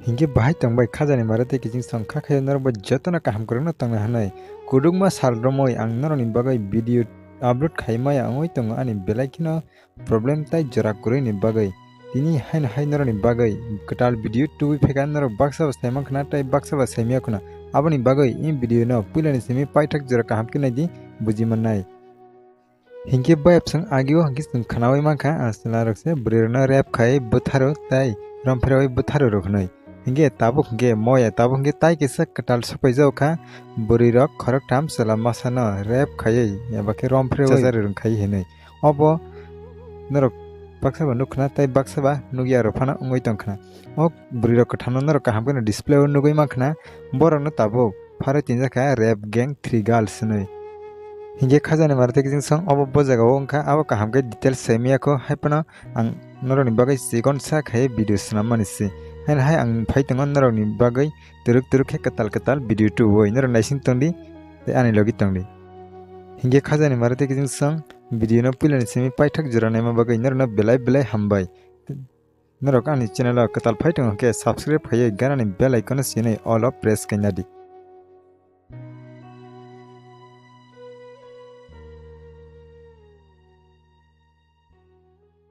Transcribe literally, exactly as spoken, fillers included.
Hinkhe bahai tongbai khajani mare tei kiching song kha khe norok bai jotono kaham kwrwngno tongna hwnwi. Kudukma sal romwi ang norokni bagwi video upload khai maya wngwi tongo, ani belai kheno problem tai jora kwrwini bagwi. Tini haino hai norokni bagwi kwtal video tubui phaikha, norok baksa bo saimankha na tei baksa bo saimaya khuna. Aboni bagwi in video no puilani simi paithak jora kaham khe naidi buji mannai. Hinkhe bayapswng agio hinkhe chwng khnaui mankha, ah, chwlarok se bwrwirokno rape khai bwtharo tei romphreui bwtharo rw hwnwi. Hinkhe tabuk hinkhe moya tabuk hinkhe tai kisa kwtal sokpaijago kha, bwrwirok khoroktham chwla masano rape khaiwi eba khe romphreui chajarwi rwngkhai hwnwi. Obo norok baksa ba nukkhna tei baksa ba nukya rw phano wngwi tongkhna. O bwrwirok kwthamno norok kaham kheno display o nugwi mankha, borokno tabuk pharwi tinjakha rape gang three girls hinwi. Hinkhe khajani mare tei kiching song obo bo jagao wngkha, abo kaham khe details saimaya kho, hai phano ang norokni bagwi chikon sa khai video swnammani se. Haino hai ang phai tongo norokni bagwi twrwk twrwk khe kwtal kwtal video tubui norok naising tongdi tei ani logi tongdi. Hinkhe khajani mare tei kiching song video no puilani simi paithak jora naima bagwi norokno belai belai hambai. Norok ani channel o kwtal phai tongo khe subscribe khaiwi ganani bell icon o sinwi all o press khaina di.